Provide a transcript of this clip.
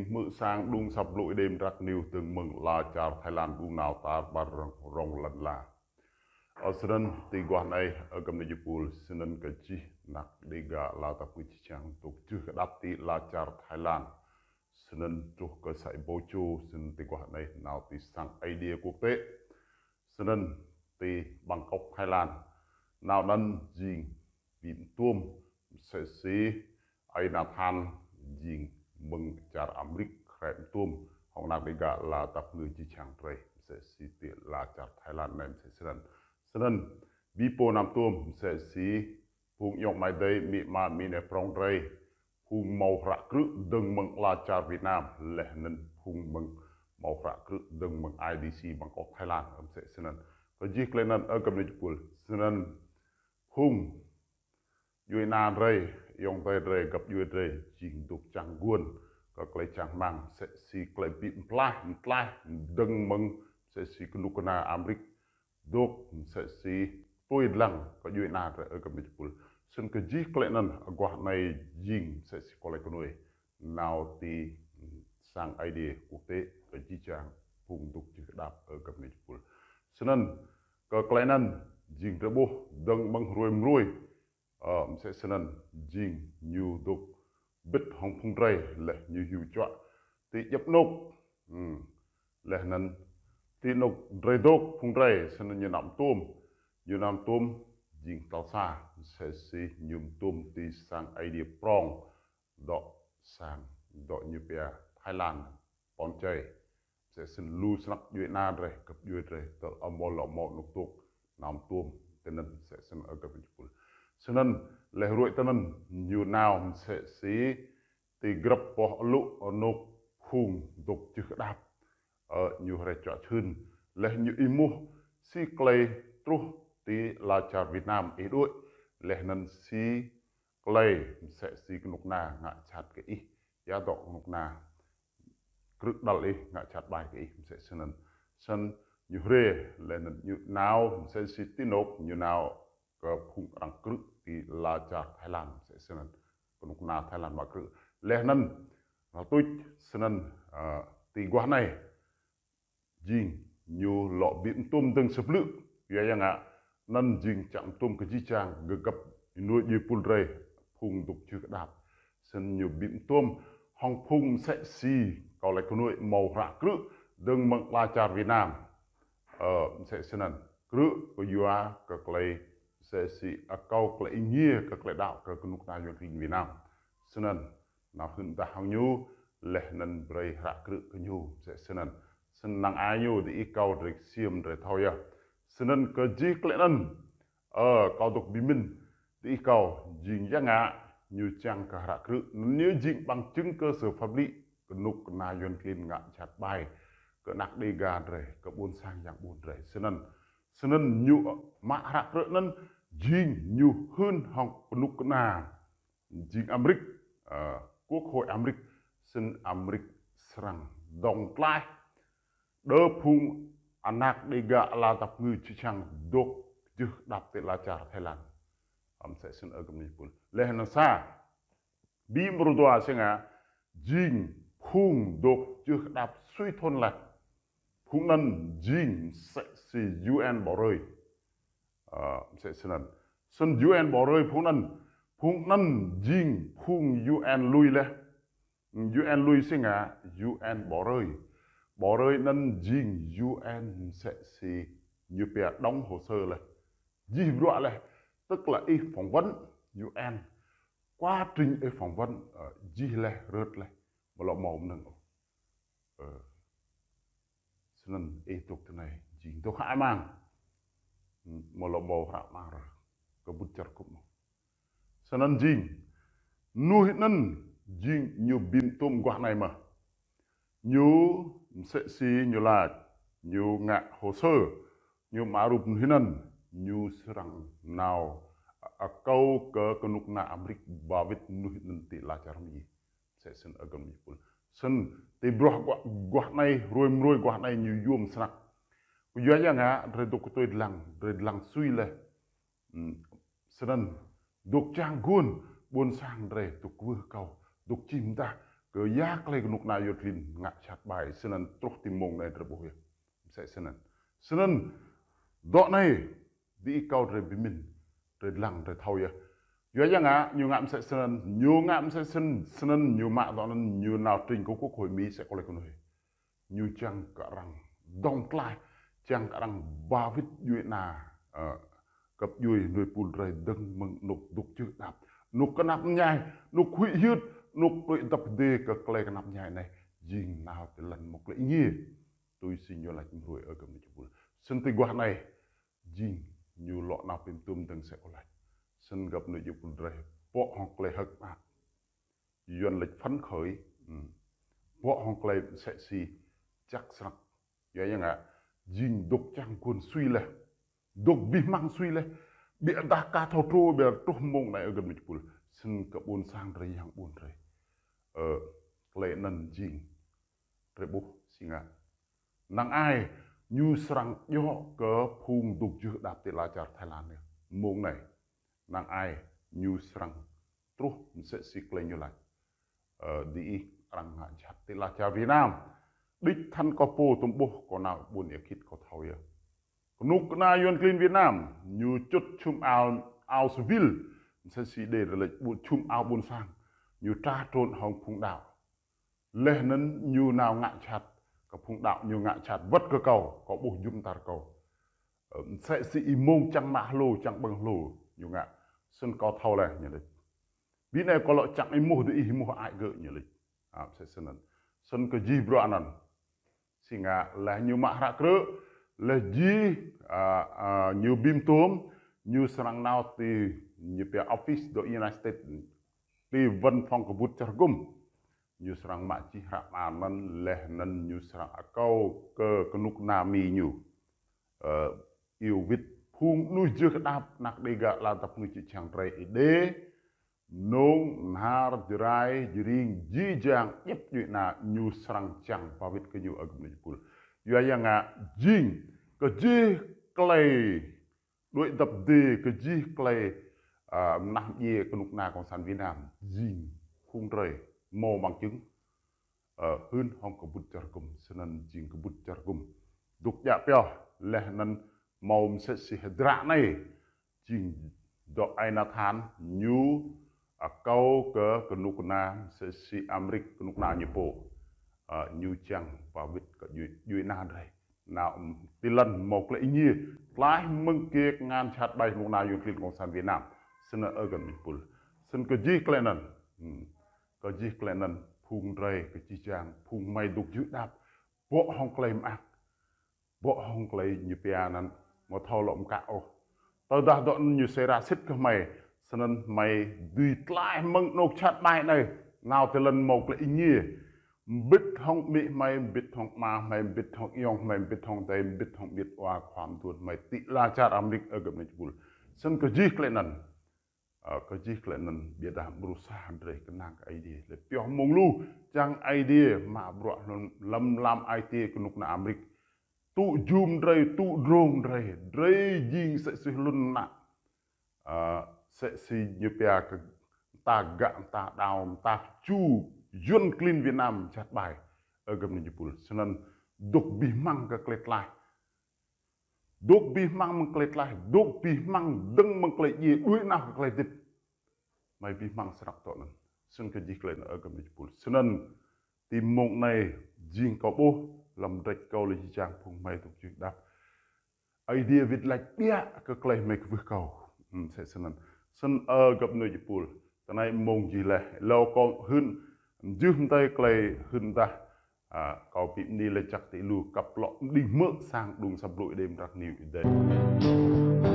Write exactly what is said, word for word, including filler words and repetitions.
Hmư̆ sang đŭng asăp blŭ Êđê Mdrak News dơ̆ng mơ̆ng ala čar Thái Lan đŭng nao tar ƀar rŏng, rŏng lăn ala. Ơ, snăn ti aguah anei, ơ găp djuê jih pul, snăn kơ jih anak Đêga ala dap kngư jih jang dôk kjưh kđap ti ala čar Thái Lan. Snăn truh kơ sa êbâo čô, snăn ti aguah anei nao ti sang Aê Diê quốc tế. Snăn ti Bangkok, Thái Lan. Nao anăn jing bi mtuôm msĕ si Ê Nathan jing mơ̆ng čar Amêrik hriê mtuôm hŏng anak Đêga ala dap kngư jih jang drei msĕ si ti ala čar Thái Lan anei msĕ snăn. Snăn bi pô nao mtuôm msĕ si phung ayŏng amai adei, amĭ ama, mnuih prŏng drei, phung mâo hră krư̆ dơ̆ng mơ̆ng ala čar Việt Nam, leh anăn phung mơ̆ng mâo hră krư̆ dơ̆ng mơ̆ng I D C Bangkok, Thái Lan msĕ snăn. Kơ jih klei anăn, ơ găp djuê jih pul, snăn phung djuê ana drei, ayŏng adei drei, găp djuê drei jing dôk čang guôn kơ klei čang hmăng msĕ si klei bi mtlaih, mtlaih dơ̆ng mơ̆ng msĕ si knŭk kna Amêrik dôk msĕ si tui dlăng kơ djuê ana drei, ơ găp djuê jih pul. Snăn kơ jih klei anăn aguah anei jing msĕ si kâo lač kơ nuê nao ti sang Aê Diê quốc tế kơ jih jang phung dôk kjưh kđap, ơ găp djuê jih pul. Snăn kơ klei anăn jing drei ƀuh dơ̆ng mơ̆ng hruê mruê, ơ, msĕ snăn jing ñu dôk bĭt hŏng phung drei leh ñu hiu čuă ti djăp anôk. Hmm. Leh anăn ti anôk drei dôk phung drei, snăn ñu nao mtuôm. Ñu nao mtuôm jing tal sa, msĕ si ñu mtuôm ti sang Aê Diê prŏng, dŏ sang, dŏ ñu pia Thái Lan, Pôn Chây. Msĕ snăn lu snăk djuê ana drei, găp djuê drei, tơl amâo lŏ mâo anôk dôk, nao mtuôm, tinăn msĕ snăn ơ găp djuê jih pul. Snăn leh ruê̆ tinăn ñu nao msĕ si ti grăp boh alŭ anôk phung dôk kjưh kđap, ơ, ñu hriê čuă čhưn, leh ñu êmuh si klei truh ti ala čar Việt Nam ih đuĕ, leh anăn si klei msĕ si knŭk kna ngă jhat kơ ih, ya dŏ knŭk kna krư̆ đăl ih ngă jhat ƀai kơ ih msĕ snăn. Snăn ñu hriê, leh anăn ñu nao msĕ si ti anôk ñu nao kơ phung arăng krư̆ ti ala čar Thái Lan msĕ snăn. Knŭk kna Thái Lan mă krư̆. Leh anăn, nao tuč snăn, ơ, ti aguah anei jing ñu lŏ bi mtuôm dơ̆ng sa blư̆. Kyua ya ngă, anăn jing čiăng mtuôm kơ jih jang, gơ̆ găp djuê jih pul drei, phung dôk kjưh kđap. Snăn ñu bi mtuôm hŏng phung msĕ si, kâo lač kơ nuê mâo hră krư̆ dơ̆ng mơ̆ng ala čar Việt Nam. Ơ, msĕ snăn. Krư̆ kyua kơ klei msĕ si akâo klei êngiê kơ klei đăo kơ knŭk kna yuăn klin Việt Nam. Snăn, nao hưn mdah hŏng ñu, leh anăn brei hră krư̆ kơ ñu, msĕ snăn. Snăn năng ai ñu diih kâo drei ksiêm drei thâo yơh. Snăn kơ jih klei anăn, ơ, kâo dôk bi mĭn diih kâo jing ya ngă ñu čiăng kơ hră krư̆. Anăn ñu jing bằng chứng cơ sở pháp lý knŭk kna yuăn klin ngă jhat ƀai kơ anak Đêga drei, kơ ƀuôn sang yang ƀuôn drei. Snăn, snăn ñu mă hră krư̆ anăn jing ñu hưn hŏng knŭk kna jing Amêrik, ơ, quốc hội Amêrik, snăn Amêrik srăng dŏng tlaih đơ phung anak Đêga ala dap kngư jih jang dôk kjưh kđap ti ala čar Thái Lan. Ơ, msĕ snăn ơ găp djuê jih pul. Leh anăn sa, bi mrô dua si ngă, jing phung dôk kjưh kđap sui thŭn leh. Phung anăn jing msĕ si U N ƀâo rơi. Ơ, msĕ snăn. Snăn U N ƀâo rơi phung anăn. Phung anăn jing phung U N lui leh. U N lui si ngă, U N ƀâo rơi. Ƀâo rơi anăn jing U N msĕ si ñu pia đóng hồ sơ leh. Jih bruă leh. Tức là ih phỏng vấn U N. Quá trình ih phỏng vấn, ơ, jih leh, rơ̆t leh. Amâo lŏ mâo mnơ̆ng ôh. Ơ. Snăn ih dôk tinei, jing dôk hơăi mang. Amâo lŏ mâo hră mơar kơ ƀuôn čar gŭm. Snăn jing, mnuih anăn jing ñu bi mtuôm aguah anei mơh. Ñu msĕ si ñu lač, ñu ngă hồ sơ, ñu mă rup mnuih anăn, ñu srăng nao akâo kơ knŭk kna Amêrik ba wĭt mnuih anăn ti ala čar Mi. Msĕ snăn ơ găp djuê jih pul. Snăn ti bruă aguah, aguah anei, hruê mruê aguah anei ñu yuôm snăk. Kyua ya ngă, drei dôk ktuê dlăng, drei dlăng sui leh. Hmm, snăn, dôk čang guôn, ƀuôn sang drei, dôk kwưh akâo, dôk čih mdah, kơ ya klei knŭk kna yuăn klin ngă jhat ƀai, snăn truh ti mmông anei drei ƀuh yơh. Msĕ snăn. Snăn, dŏ anei, diih kâo drei bi mĭn, drei dlăng, drei thâo yơh. Yua ya ngă, ñu ngă msĕ snăn, ñu ngă msĕ snăn, snăn, ñu mă dŏ anăn, ñu nao trĭng kơ quốc hội Mi msĕ kơ klei knuih. Ñu čiăng kơ arăng dŏng tlaih, čiăng kơ arăng ba wĭt djuê ana, ơ, găp djuê hnuê pul drei dơ̆ng mơ̆ng anôk dôk jưh đăp. Anôk knap mñai, anôk huĭ hyưt, anôk đuĕ dăp dê kơ klei knap mñai anei, jing nao ti lăn mâo klei êngiê. Tui si ñu lač mrâo ơ găp djuê pul. Snăn ti aguah anei, jing ñu lŏ nao bi mtuôm dơ̆ng msĕ kâo lač. Snăn găp djuê pul drei, bŏ hŏng klei hơ̆k mơak. Yuăn lač phấn khởi, hmm, bŏ hŏng klei msĕ si jăk snăk. Yua ya ngă, jing dôk čang guôn sui leh. Dôk bi hmăng sui leh. Ƀiădah ka thâo truh, ƀiădah truh mmông anei ơ găp djuê pul. Snăn kơ ƀuôn sang drei, yang ƀuôn drei. Ơ, klei anăn jing drei ƀuh si ngă. Năng ai, ñu srăng djŏ kơ phung dôk jưh đăp ti lăn čar Thái Lan anei. Mmông anei. Năng ai, ñu srăng truh msĕ si klei ñu lač. Ơ, diih arăng ngă jhat ti lăn čar Việt Nam. Đĭč than kâo pô tŭm ƀuh kâo nao ƀuôn Êa Khĭt kâo thâo yơh. Knŭk kna yuăn klin Việt Nam, ñu čŭt čhum ao, ao civil, msĕ si drei lač ƀuôn čhum ao ƀuôn sang. Ñu tra trôn hŏng phung đăo. Leh anăn ñu nao ngă jhat, kơ phung đăo ñu ngă jhat wăt kơ kâo, kâo ƀuh jŭm dar kâo. Ơ, msĕ si êmông čiăng mă hlô, čiăng ƀơ̆ng hlô, ñu ngă. Snăn kâo thâo leh ñu lač. Bi anei kâo lŏ čiăng êmuh diih êmuh ai gơ̆ ñu lač. A, msĕ snăn. Snăn kơ jih bruă anăn. Si ngă leh ñu mă hră krư̆, leh jih, a, a, ñu bi mtuôm, ñu srăng nao ti ñu pia office dŏ United States, ti văn phòng kbŭt čar hgŭm. Ñu srăng mă jih hră mơar anăn, leh anăn ñu srăng akâo kơ knŭk kna Mi ñu. Ơ, iêu wĭt phung mnuih jưh đăp, anak Đêga ala dăp mnuih čiăng drei Êđê, Mnông, Mnhar, Jrai, Jring, jih jang, djăp djuê ana ñu srăng čiăng ba wĭt kơ ñu ơ găp djuê pul. Yua ya ngă jing, kơ jih klei đuĕ dăp dê, kơ jih klei, a, mnah mdjiê knŭk kna cộng sản Việt Nam, jing phung drei mâo bằng chứng, ơ, hưn hŏng kbŭt čar hgŭm, snăn jing kbŭt čar hgŭm dôk djă pioh, leh anăn mâo msĕ si hdră anei, jing dŏ ai Nathan, ñu, a, akâo kơ knŭk kna msĕ si Amêrik knŭk kna ñu pô. A, ñu čiăng ba wĭt kơ djuê, djuê ana drei. Nao, ưm, ti lăn mâo klei êngiê. Tlaih mơ̆ng kiê kngan jhat ƀai knŭk kna yuăn klin cộng sản Việt Nam. Snăn ơ găp djuê pul. Snăn kơ jih klei anăn. Hmm. Kơ jih klei anăn. Phung drei, kơ jih jang. Phung hmei dôk jưh đăp. Bŏ hŏng klei mơak. Bŏ hŏng klei ñu pia anăn, amâo thâo lŏ mkă ôh. Tơdah dŏ anăn ñu sĭt ra sĭt kơ hmei, snăn hmei dưi tlaih mơ̆ng anôk jhat ƀai anei, nao ti lăn mâo klei êngiê. Mbĭt hŏng amĭ hmei, mbĭt hŏng ama hmei, mbĭt hŏng ayŏng hmei, mbĭt hŏng adei, mbĭt hŏng amiêt awa khua mduôn hmei ti lăn čar Amêrik ơ găp djuê pul. Snăn kơ jih klei anăn. Ơ, kơ jih klei anăn ƀiădah mrô sa drei knang kơ Aê Diê. Leh pioh mmông lu, čiăng Aê Diê, mă bruă hlăm, hlăm lam ai tiê knŭk kna Amêrik. Tŭ jum drei, tŭ drông drei, drei jing msĕ si hlŭn anăn. Ơ, msĕ si ñu pia kơ mta gă, mta đao, mta kču, yuăn klin Việt Nam jhat ƀai. Ơ găp djuê pul. Snăn dôk bi hmăng kơ klei tlaih. Dôk bi hmăng mơ̆ng klei tlaih, dôk bi hmăng dơ̆ng mơ̆ng klei djiê, đuĕ nao kơ klei hdĭp. Hmei bi hmăng snăk dŏ anăn. Snăn kơ jih klei anăn ơ găp djuê pul. Snăn ti mmông anei jing kâo ƀuh, hlăm drei kâo leh jih jang phung hmei dôk jưh đăp. Aê Diê wĭt lač ƀiă kơ klei hmei kwưh kâo. Hmm, msĕ snăn. Snăn ơ găp djuê pul. Ti anei mmông jih leh. Êlâo kâo hưn, jưh mdei klei hưn dah. A, kâo bi mni lač jăk ti lu kăp lŏ mđing hmư̆ sang đŭng asăp blŭ Êđê Mdrak News Êđê.